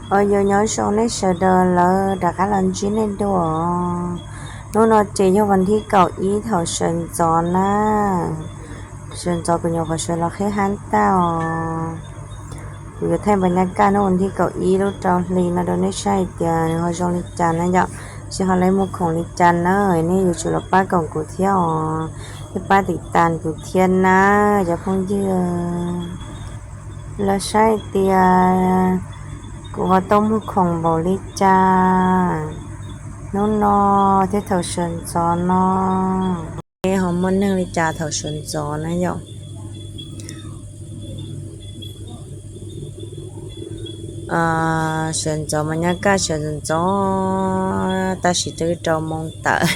Os, yog nyob zoo nej sawv daws lawm, rov qab los ntsib nej dua. Hnub no ces yog vas thib kaum ib thaum sawv ntxov na, sawv ntxov kuv nyuam qhuav sawv los qhib hab tag os. Kuv yuav thaij npa nyaj kaj hnub vas thib kaum ib lub rau hli no rau nej saib hais tias nws ho zoo li cas na yom, tsis ho lawv muag khoom li cas na, nej yuav tsum los pab koom kuv thiab os, thiab pab tim tas kuv thiab na, cov phooj ywg. Los saib hais tias kuv ho tau muag khoom npaum li cas hnub no thiab thaum sawv ntxov no, ho muaj neeg li cas thaum sawv ntxov na yom. Sawv ntxov mas nyab kaj sawv ntxov ntxov tab sis twb rau moo tawm.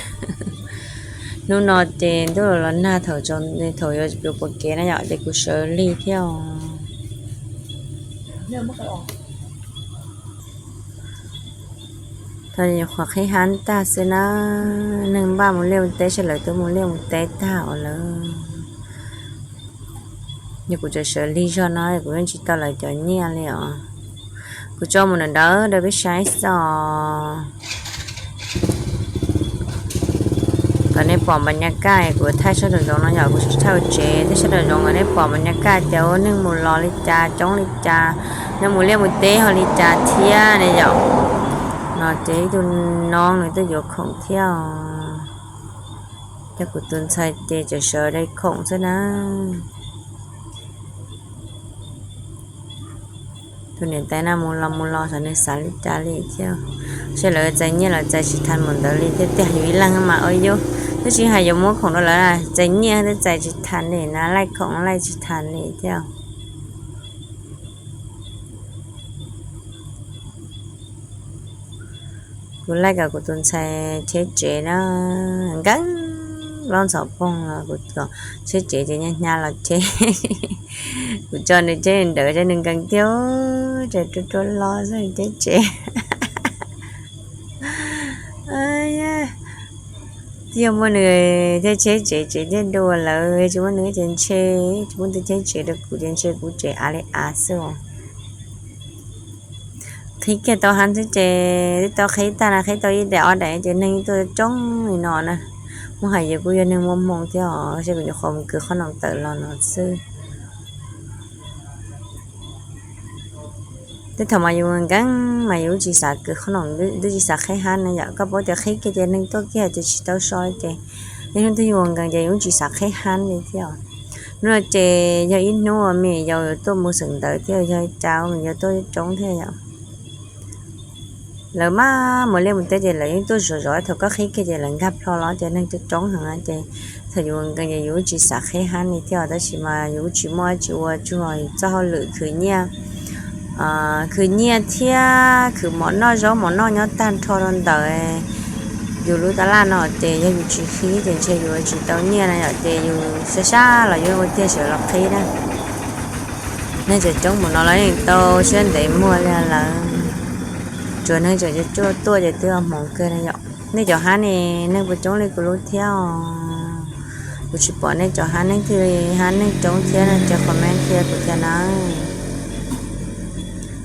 Hnub no ces ntuj los los nag thaum tsaus, thaum yuav pw puas kev na yom, ces kuv sawv lig thiab os. Thaum nyuam qhuav qhib hab tag xwb na, neeg npaj mus liaj mus teb, sawv lawv twb mus liaj mus teb tag os lawm. Yog kuv tseem sawv lig zog no kuv yeej tsis tau lawv cov nyiaj li os. Kuv tso mus ntawm ntawd rau peb saib xwb os. Kom nej pom npa nyaj kaj kuv thaij sab nraum zoov no yom, kuv tsis thaij hauv tsev, thaij sab nraum zoov kom nej pom npa nyaj kaj tias ua neeg mus los li cas, coob li cas, neeg mus liaj mus teb ho li cas thiab ne yom. No ces ib tug noob nws tuaj yuav khoom thiab os. Cov kuv tus ntxhais ces tseem sawv dai khoom xwb na. Tus niam tais no mus los mus los xyov nws xav li cas li thiab. Seb lawv txais nyiaj los txais tsis tau npaum ntawd li thiab tiag, yus ib leeg mas ua yus twb tsis hais yuav muab khoom rau lawv, txais nyiaj twb txais tsis tau li na, laij khoom laij tsis tau li thiab. Kuv laij kom kuv tus ntxhais cheb tsev na, nkees los ntxhov poog los kuv kom cheb tsev ces nyaj hnyav los cheb. Kuv tso nws cheb ntawd ces nws nkees tiag, ces ruaj ruaj los xwb cheb tsev. Twb yog muaj nws thiaj cheb tsev, tsev thiaj dua lawm, tsis muaj nws ces ntshe, tsis muaj tus cheb tsev rau kuv ces ntshe kuv tsev av li av xwb os. Qhib kiag tau hab xwb ces twb tau qhib tag na, qhib tau ib daim ob daim ces neeg tuaj coob li no na. Muab hais yus kuj yog neeg muaj hmoo thiab os, seb kuv nyuam qhuav mus kwv qhob noom tawm los no xwb. Tej thaum mas yus nkees mas yus tsis xav kwv qhob noom, twb tsis xav qhib hab na yom, koj paub tias qhib kiag ces neeg tuaj kiag ces tsis tau so ces, yog hnub twg yus nkees ces yus tsis xav qhib hab li thiab. Hnub no ces yog ib hnub me nyuam yaus tuaj mus xeem ntawv thiab, yog cas me nyuam yaus tuaj coob thiab yom. Lawv maj mus liaj mus teb ces lawv yeej tuaj zov zov, thaum koj qhib kiag ces lawv nkag plho los ces neeg coob coob heev na ces thaum yus nkees ces yus tsis xav qhib hab li thiab, tab sis mas yus tsis muaj dab tsi ua tsuas txoj hauj lwm khwv nyiaj, khwv nyiaj thiab khwv mov noj zaub mov noj nyob tag nrho rau ntawm yus lub tab laj no ces yog yus tsis qhib ces ntshe yus tsis tau nyiaj na yom, ces yus sab sab los yus ua tiag sawv los qhib na. Neeg tseem coob mus no los yeej tau siab ntev muag li lawm. Tsuas neeg tseem cuaj tuaj ces twb hmoov kawg na yom. Nej cov hab ne, neeg puas coob li kuv lub thiab os? Kuv tsis pom nej cov hab, neeg twg hab neeg coob thiab no ces comment qhia kuv thiab na.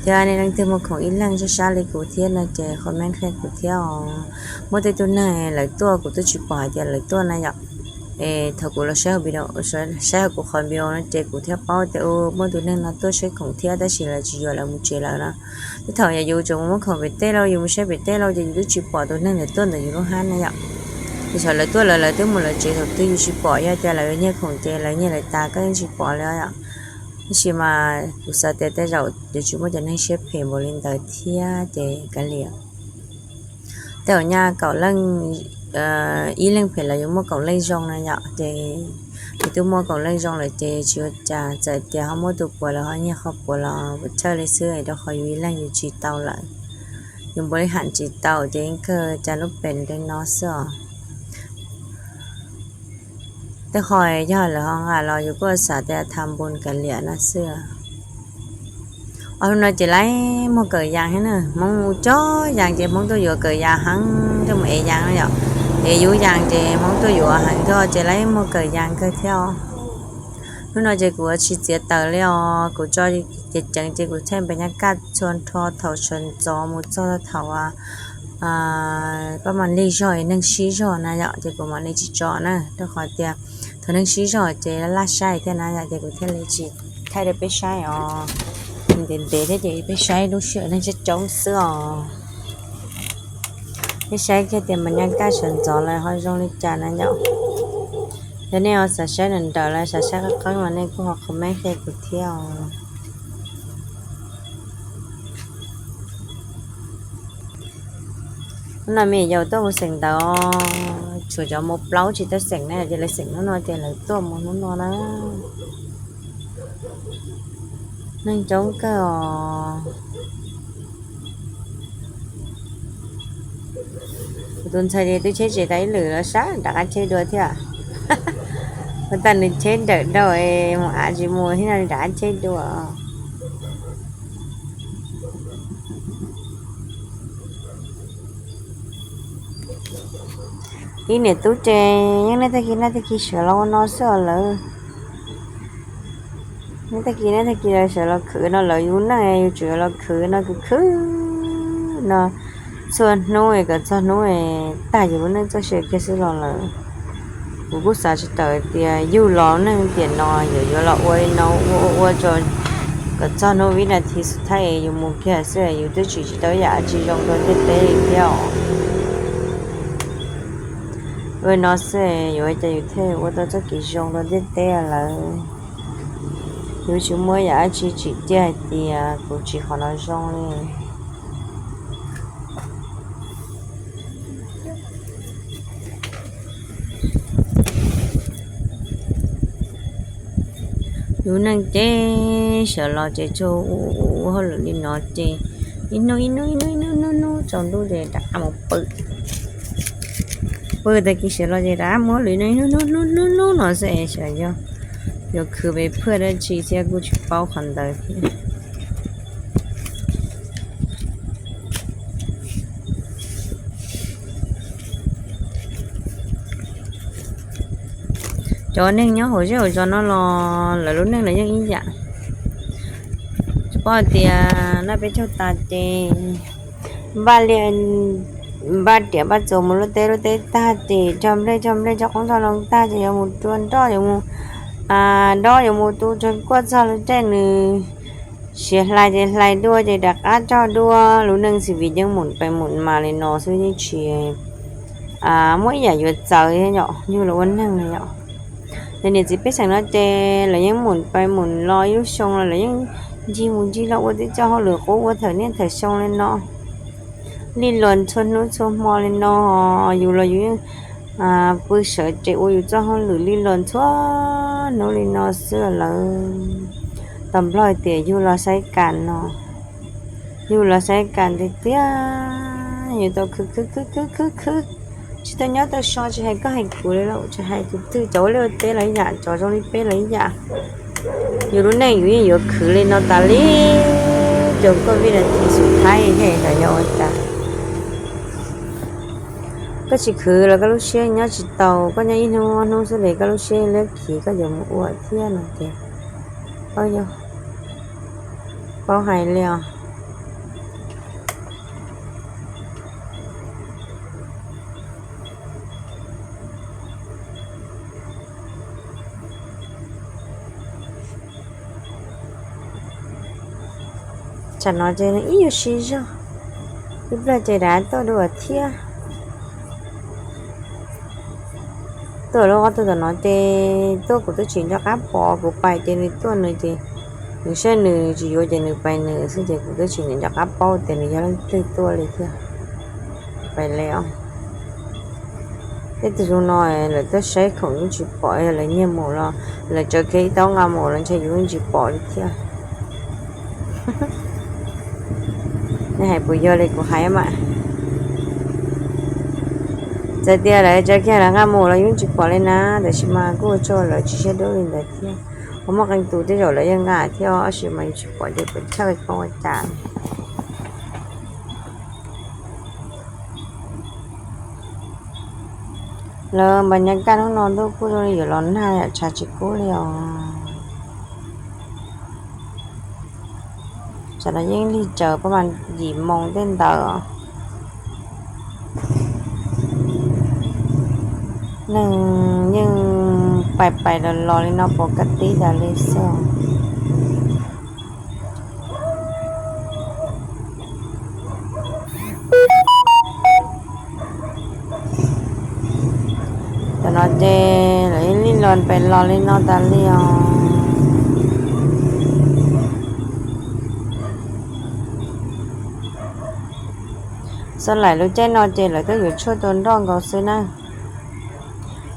Thiab nej leej twg muaj khoom ib leeg sab sab li kuv thiab no ces comment qhia kuv thiab os. Muaj tej tug neeg lawv tuaj kuv twb tsis pom hais tias lawv tuaj na yom. Es thaum kuv los saib, saib hauv kuv qhov video no ces kuv thiaj paub tias muaj tus neeg no tuaj saib khoom thiab tab sis lawv tsis yuav, lawv mus tsev lawm no. Tej thaum yog yus tseem mus muab khoom pem teb lauj, yus mus saib pem teb lauj ces yus twb tsis pom tus neeg ntawd tuaj ntawm yus lub hab na yom. Ces thaum lawv tuaj lawm lawv twb mus lawv tsev thaum twg, yus tsis pom, yog tias lawv nyiag khoom ces lawv nyiag lawv tas koj yeej tsis pom li os yom. Tab sis mas kuv xav tias tej zaum yuav tsis muaj cov neeg siab phem npaum li ntawd thiab ces kav liam. Tej zaum nyaj kaum leej, ib leeg phem los yuav muaj kaum leej zoo na yom, ces yus twb muaj kaum leej zoo lawm ces tsis ua cas, txawm tias ho muab tus puas los ho nyiag qhov puas los puas chawj li xwb, rau qhov yus ib leeg yus tsis tau lawm. Yus npaum li ham tsis tau ces yeej kawg cas lub pem li no xwb os. Tej qho yog lawv ho nqa los yus kuj xav tias tham npun kav liam no xwb. Os, hnub no ces lawv muag kawm yas thiab na, Hmoob cog yas ces Hmoob tuaj yuav kawm yas heev, tuaj mus ev yas no yom. Ev yub yas ces Hmoob tuaj yuav heev thiab ces lawv muag kawm yas kawg thiab os. Hnub no ces kuv tsis txiav taws li os, kuv tso ceev ceev ces kuv thaij npa nyaj kaj txhua nrho thaum sawv ntxov mus txog thaum paj mas lig zog, neeg sib zog na yom, ces kuv mam li tsis tso na, rau qhov tias thaum neeg sib zog ces laj saib thiab na yom, ces kuv thiaj li tsis thaij rau peb saib os. Ntev ntev thiab ces peb saib lub sij hawm neeg coob coob xwb os. Peb saib kiag tias npa nyaj kaj sawv ntxov lawm ho zoo li cas na yom. Yog nej ho xav saib nrawm nrawm los xav saib qeeb qeeb los nej kuj ho comment qhia kuv thiab os. Hnub no me yaus tuaj mus xeem ntawv, tshuav cov mus plaub tsis tau xeem na, ces lawv xeem hnub no ces lawv tuaj mus hnub no na. Neeg coob kawg os. Kuv tus ntxhais ces twb cheb tsev tas ib lwm los sab rov qab cheb dua thiab. Ua tas nws cheb nrawm dhau es mus av tsis mus thiab no rov qab cheb dua. Ib niam tub ces yeej nej tag kis nej tag kis sawv los ua no xwb os lawv. Nej tag kis nej tag kis lawv sawv los khwv no, lawv yus neej yus tseem los khwv no, khwv khwv no txhua hnub es kom txog hnub es tag yus lub neej txoj sia kiag xwb los lawm. Kuv kuj xav tsis tawm tias yug los neej tiam no yuav yuav los ua li no ua ua ua kom txog hnub vib nas this xub thawj es yus mus kiag xwb, yus twb tsim tsis tau yam tsis zoo rau ntiaj teb li thiab os. Ua li no xwb yuav ua cas yus thiaj ua tau txoj kev zoo rau ntiaj teb lawm. Yus tsis muaj yam dab tsi tsim txiaj hais tias kuv tsim qhov no zoo li. Yus neej ces sawv los ces tsuas ua ua hauj lwm li no ces ib hnub ib hnub ib hnub ib hnub hnub hnub tsaus ntuj ces rov qab mus pw. Pw tag kis sawv los ces rov qab mus hauj lwm no ib hnub hnub hnub hnub hnub no xwb es xyov yog yuav khwv pes phaj dab tsi thiab kuj tsis paub qhov ntawd thiab. Cov neeg nyob hauv zej hauv zos no los lawv lub neej los yeej ib yam. Tsis paub hais tias naj peb caug tas ces npaj li, npaj riam npaj txuas mus luaj teb luaj teb tag ces cog nplej cog nplej cog qoob cog loo tag ces yuav mus rua nroj yuav mus dob yuav mus tu tsawg kuaj txog lub caij nws siav hlais ces hlais dua ces rov qab cog dua. Lub neej xwb vim yeej mus pais mus mas li no xwb yeej tsis muaj ib yam yuav txawv thiab yom, yug los ua neeg na yom. Ces niam txiv pej xeem no ces lawv yeej mus pais mus los ib lub xyoo los lawv yeej ncig mus ncig los ua tib co hauj lwm qub ua thawm niaj thawm xyoo li no. Lij los txhua hnub txhua hmo li no, yus los yus yeej pw sawv tsees ua yus txoj hauj lwm lij los txhua hnub li no xwb lawm. Tau nplog tias yug los saib kas no, yug los saib kas tiag tiag, yus tau khwv khwv khwv khwv khwv khwv, tsis tau nyob tau so, tsis hais koj hais kuv li los tsis hais tus twg, cov ua liaj ua teb los ib yam, cov zoo li peb los ib yam. Yus lub neej yus yeej yuav khwv li no tas li, cov koj vij nas this xub thawj thiaj xyov yog ua cas. Koj tsis khwv los koj lub siab nyob tsis tau, koj nyob ib hnub ob hnub xwb ces koj lub siab liab khiv koj yuav mus ua thiab no ces paub, paub hais li os. Tsam no ces ib yuav sib zog, ib pliag ces rov tuaj dua thiab. Tuaj lub qhov tuaj tom no ces tuaj kuv twb tsis nco qab pom, kuv pais ces nws tuaj nws ces nws saib nws tsis yuav ces nws pais nws xwb ces kuv twb tsis nco qab paub tias nws yog leej twg tuaj li thiab. Pais li os. Tej tus zoo no lawv tuaj saib khoom yeej tsis pom, yog lawv nyiag mus los lawv tsaws kiag ib taub nqa mus los ntshe yus yeej tsis pom li thiab. Nej hais puas yog li kuv hais mas? Txawm tias lawv tsaws kiag lawv nqa mus los yus yeej tsis pom li na, tab sis mas kuj ua tsaug lawv tsis siab dub li ntawd thiab. Ho muaj qee tus tej zaum lawv yeej nqa thiab, tab sis mas yus tsis pom ces puas chawj koj ua cas. Lawv npam nyab kaj hnub no ntuj kuj zoo li yuav los nag yam tshav tsis kub li os. Tam no yeej lig tsaws pab mas yim moos tej ntawd. Neeg yeej pais pais los los li no pom kaj tib tas li xwb. Tam no ces lawv yeej lig los pais los li no tas li os. Xav laim lub caij no ces lawv twb yuav tshuaj tua nroj nkaus xwb na.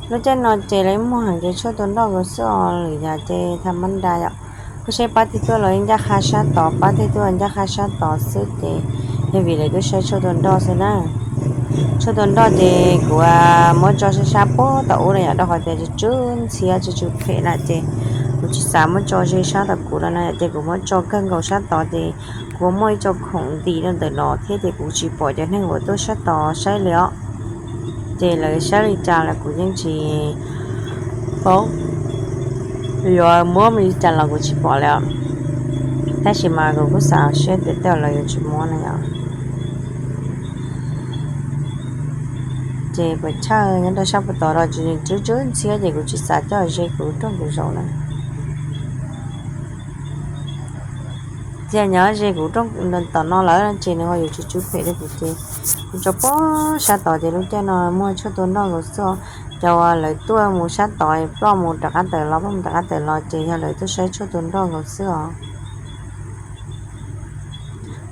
Lub caij no ces lawv muag heev ces tshuaj tua nroj nkaus xwb os, lwm yam ces tham mab nra yom. Kuv saib pab twg tuaj los ncaj qha sab tod, pab twg tuaj ncaj qha sab tod xwb ces yog vim lawv twb saib tshuaj tua nroj xwb na. Tshuaj tua nroj ces kuv muab tso sab sab puag tom ub na yom, rau qhov tias tsw tsw ntxhiab tsw tsw phem na ces kuv tsis xav muab tso ze sab tom kuv no na yom, ces kuv muab tso kawg nkaus sab tod ces kuv muaj ib co khoom ntis rau ntawm los thiab ces kuv tsis pom cov neeg uas tuaj sab tod saib li os. Ces lawv saib li cas los kuv yeej tsis paub, yuav muab li cas los kuv tsis pom li os. Tab sis mas kuv kuj xav siab tias tej zaum lawv yuav tsis muab na yom. Ces puas chawj nyob rau sab puag tod los tsw tsw ntxhiab ces kuv tsis xav coj ze kuv rooj kuv zaum na. Ces nyob ze kuv rooj tom no lawm ces nws ho yuav tsw tsw phem rau kuv ces kuv tso puag sab tod ces lub caij no muaj tshuaj tua nroj nkaus xwb. Cov uas lawv tuaj mus sab tod ploj mus rov qab tawm los, ploj mus rov qab tawm los ces yog lawv tuaj saib tshuaj tua nroj nkaus xwb os.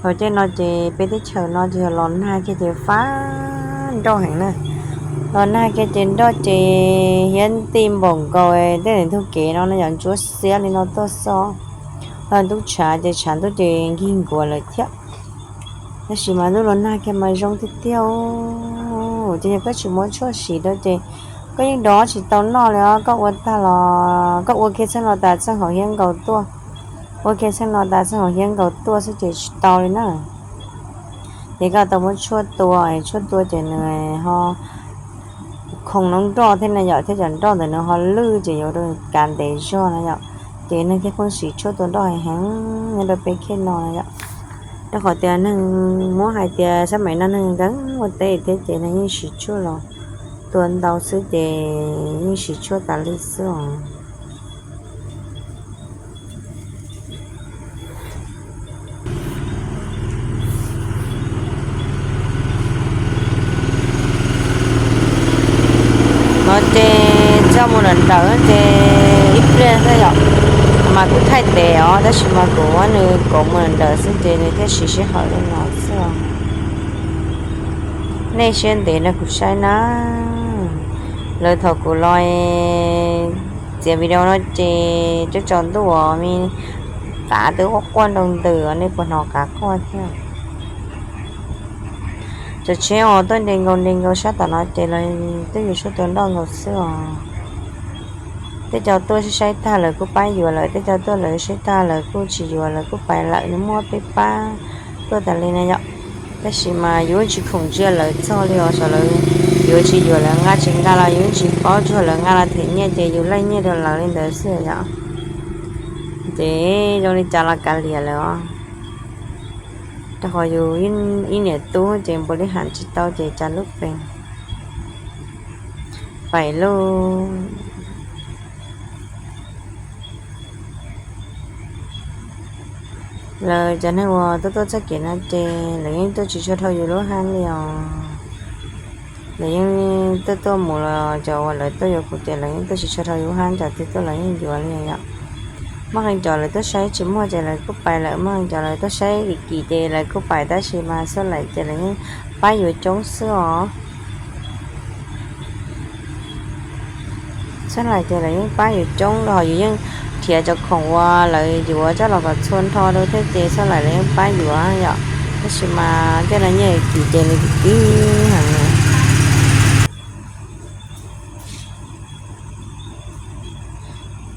Thaum caij no ces peb teb chaws no ces yog los nag kiag ces fab nroj heev na. Los nag kiag ces nroj ces hiab nti npaum nkaus tej ntug kev no no yom, ntsuab xiab li no tuaj xwb. Los ntub tshav ces tshav ntuj ces nkig nkuav lawm thiab. Tab sis mas ntuj los nag kiag mas zoo tiag tiag. Ces yog koj tsis muab tshuaj siv rau ces koj yeej dov tsis tau noj li os. Koj ua tag los koj ua kiag txheej no tas txheej hauv hiab nkaus tuaj, ua kiag txheej no tas txheej hauv hiab nkaus tuaj xwb ces tsis tau li na. Ces koj tau muab tshuaj tua, tshuaj tua ces nws ho khoom noob nroj thiab na yom, thiab cov nroj ntawd nws ho lwj ces yuav rau kav ntev zog na yom. Ces neeg thiaj pheej siv tshuaj tua nroj heev heev nyob rau peb khej no na yom. Rau qhov tias neeg muab hais tias sab maim no neeg nkees ua teb thiab ces neeg yeej siv tshuaj los tua ntau xwb ces yeej siv tshuaj tas li xwb os. No ces txoj mus lawm ntawd ces ib pliag xwb yom, mas kuv thaij tes os, tab sis mas kuv nws kauv mus lawm ntawd xwb ces nws thiaj siv sij hawm li no xwb. Nej siab ntev no kuv saib na, lawv thaum kuv los txiav video no ces cov tsaus ntuj uas me qav twb quaj quaj nroo ntws, nej puas hnov qav quaj thiab? Cov tsheb uas tuaj nres nkaus nres nkaus sab tom no ces lawv twb yuav tshuaj tua nroj nkaus xwb os. Tej co tuaj saib saib tag lawv kuj pab yuav lawm, tej co tuaj lawv saib tag lawv kuj tsis yuav, lawv kuj pais lawm, nws muaj peb pab tuaj tas li na yom. Tab sis mas yus tsis khoom ntsia lawv txog li os, xyov lawv yuav tsis yuav lawv nqa tsis nqa los yus tsis paub, tsuas lawv nqa los them nyiaj ces yus laij nyiaj rau lawv li ntawd xwb yom. Ces zoo li cas los kav liam lawm os. Rau qhov yus ib niam tub ces npaum li ham tsis tau ces cas lub pees pais lauj. Lawv cov neeg uas tuaj tuaj txoj kev no ces lawv yeej tuaj tsis tshua dhau yus lub hab li os. Lawv yeej tuaj tuaj mus los cov uas lawv tuaj yuav kuv ces lawv yeej tuaj tsis tshua dhau yus lub hab, cov twg tuaj lawv yeej yuav li yom. Muaj qee cov lawv tuaj saib tsis muaj ces lawv kuj pais lawm, muaj qee cov lawv tuaj saib kim kim ces lawv kuj pais, tab sis mas xab laim ces lawv yeej pab yuav coob xwb os. Xab laim ces lawv yeej pab yuav coob los yus yeej nrhiav cov khoom uas lawv yuav coj los kom txhua nrho rau thiab ces xab laim lawv yeej pab yuav yom. Tab sis mas tej no nyiaj kim ces nws kim heev.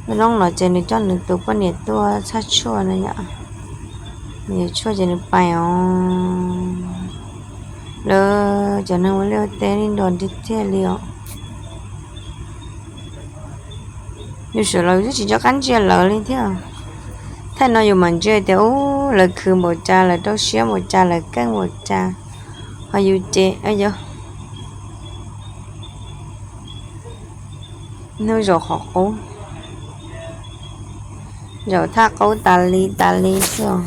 Lub noob no ces nws coj nws tus poj niam tuaj txhaj tshuaj na yom. Nws yuav tshuaj ces nws pais os. Lawv cov neeg ua liaj ua teb li nrog ntiag tiag li os. Yus sawv los twb tsis nco qab ntsia lawv li thiab. Thaum no yus mam ntsia tias ub, Lawv khwv npaum cas, lawv rau siab npaum cas, lawv keej npaum cas, ho yus ces yog hnub zaum qhov qub, zaum thaj qub tas li tas li xwb os.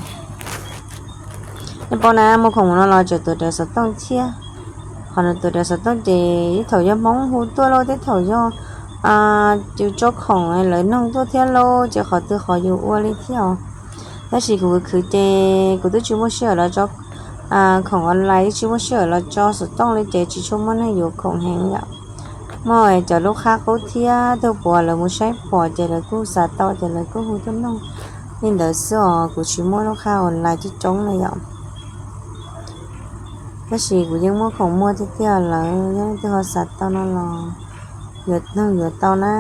Nej paub na, muaj khoom no los tseem tuav rawv xov tooj thiab. Qhov nws tuav rawv xov tooj ces ib thaum yog Hmoob hu tuaj lauj, tej thaum yog yus tso khoom lawv noog tuaj thiab lauj, ces qhov twg qhov yus ua li thiab os. Tab sis kuv khwv khwv ces kuv twb tsis muaj sij hawm los tso khoom online, twb tsis muaj sij hawm los tso xov tooj li ces tsis tshua muaj neeg yuav khoom heev yom. Muaj cov lub qab qub thiab tug puav lawv mus saib pom ces lawv kuj xav tau ces lawv kuj hu tuaj noog li ntawd xwb os, kuv tsis muaj lub qab online coob coob na yom. Tab sis kuv yeej muaj khoom muag tiag tiag, lawv yog leej twg ho xav tau no los yuav noog yuav tau na.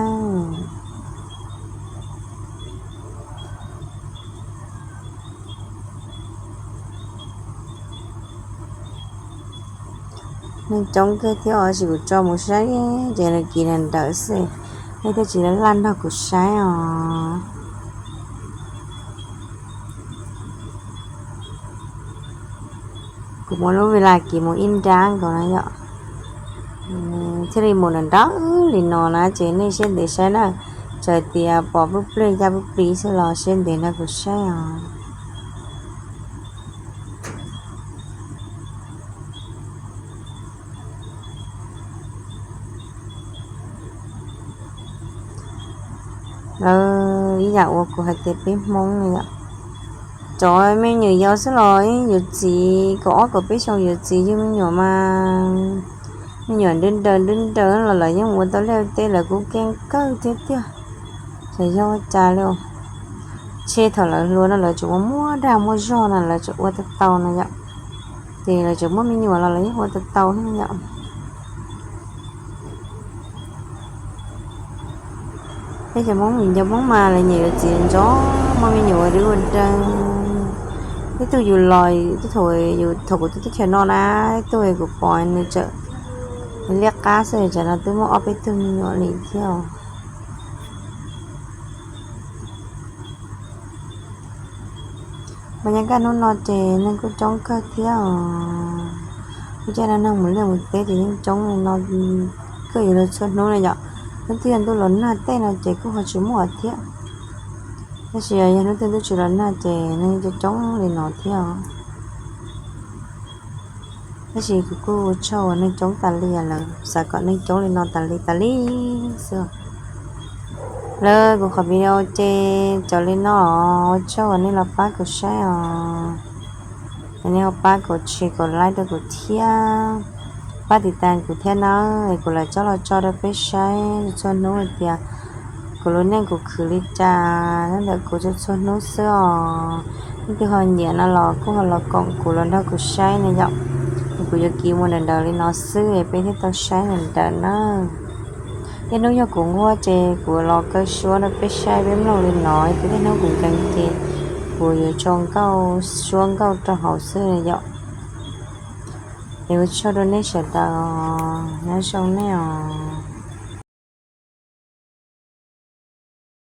Neeg coob kawg thiab os, tab sis kuv tso mus saib ces nws kis nws nrawm xwb, nej thiaj tsis laj laj nrog kuv saib os. Kuv muab lub vi las kiv mus ib nrab nkaus na yom, thiaj li mus nrawm nrawm li no na ces nej siab ntev saib na, txawm tias pom pwb plig ncaj pwb plig xwb los siab ntev nrog kuv saib os. Lawv ib yam uas kuv hais tias peb Hmoob na yom, cov me nyuam yaus xwb los yeej yuav txiv, kaum ob kaum peb xyoo yuav txiv yug me nyuam mas me nyuam nrwb nraws nrwb nraws los lawv yeej ua tau liaj teb, lawv kuj keej kawg thiab tiag. Xyov yog ua cas li, tshe thaum lawv hluas no lawv tseem ua muaj dag muaj zog na, lawv tseem ua tau tau na yom, ces lawv tseem muaj me nyuam los lawv yeej ua tau tau thiab yom. Peb cov Hmoob, cov Hmoob mas lawv nyiam yuav txiv ntxov, muaj me nyuam ua dub ua deeg. Ib tug yus los, thaum kuv tuaj teb chaws no na, ib tug kuv pom nws tseem liab qab xwb, tsam no twb muaj ob peb tug me nyuam li thiab. Mas yog kaj hnub no ces neeg kuj coob kawg thiab os. Lub caij no neeg mus liaj mus teb ces yeej coob li no kawg, yuav luag txhua hnub na yom. Hnub twg yog ntuj los nag tej no ces kuj ho tsis muaj thiab. Tab sis yog hnub twg ntuj tsis los nag ces neeg coob coob li no thiab os. Tab sis kuv kuj ua tsaug uas neeg coob tas li, lawv xav kom neeg coob li no tas li tas li xwb. Lawv kuv qhov video ces cov li no os, ua tsaug uas nej los pab kuv saib os. Es nej ho pab kuv share kuv like rau kuv thiab, pab tiv tas kuv thiab na, es kuv lam tso los tso rau peb saib txhua hnub hais tias kuv lub neej kuv khwv li cas, nyob ntawm kuv txhua txhua hnub xwb os. Leej twg ho nyiam no los kuj ho los koom kuv los nrog kuv saib na yom. Es kuv yuav kiv mus nrawm nrawm li no xwb es peb thiaj tau saib nrawm nrawm na. Tej hnub yog kuv nquag ces kuv los kaw suab rau peb saib peb mloog li no, es tej hnub kuv nkees ces kuv yuav tso nkauj suab nkauj rau hauv xwb na yom. Es ua tsaug rau nej sawv daws, nyob zoo nej os.